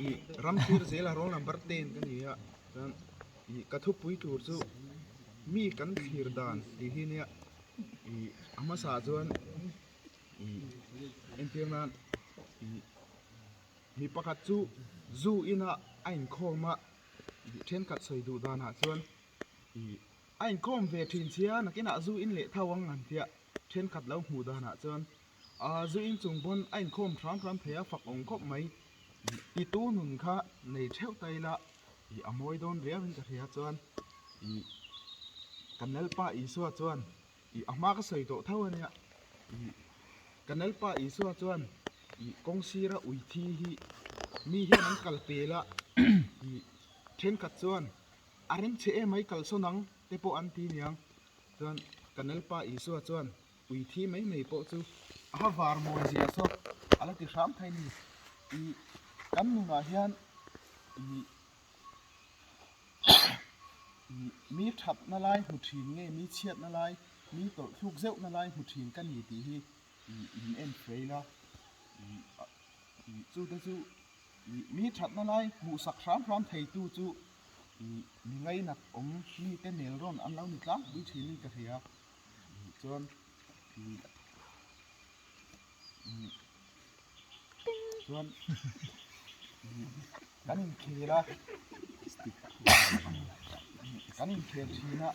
Ih ram thlir zela roll number ten ka ni a chuan ih ka thupui tur chu mi kan thlir dan tih hi nia ih a hmasa ah chuan ih entir nan ih mi pakhat chu zu inah a inkhawm a ih thenkhat sawi duh danah chuan ih a inkhawm ve thin chhia nakinah zu in leh tho ang an tia thenkhat lo hmuh danah chuan Aa zu inchung pawn a inkhawm hram hram thei a fak awm khawp mai. Titu nun kha nei theuh ta ila ih a mawi dawn riau in ka hria chuan ih kan Lalpa Isua chuan ih a hma ka sawi tawh tho ania ih kan Lalpa Isua chuan ih kawng sira ui thi hi mi hian an kal pel a ih thenkhat chuan a rem che em mai kalsawn ang te pawh an ti niang chuan kan Lalpa Isua chuan Ui thi mai mai pawh chu a ha var mawi zia saw a la ti hram thei ni. Ih kan nunah hian ih ih mi thatna lai hmu thin nge mi chhiatna lai mi tawlh thluk zeuhna lai hmu thin ka ni tih hi ih in en fei la ih ih chute chu ih mi thatna lai hmuhsak hram hram theitu chu ih mi ngainat awm mite nel rawn an lo ni tlangpui thinin ka hria. Chuan chuan kan inkhel a kan inkhel thin a.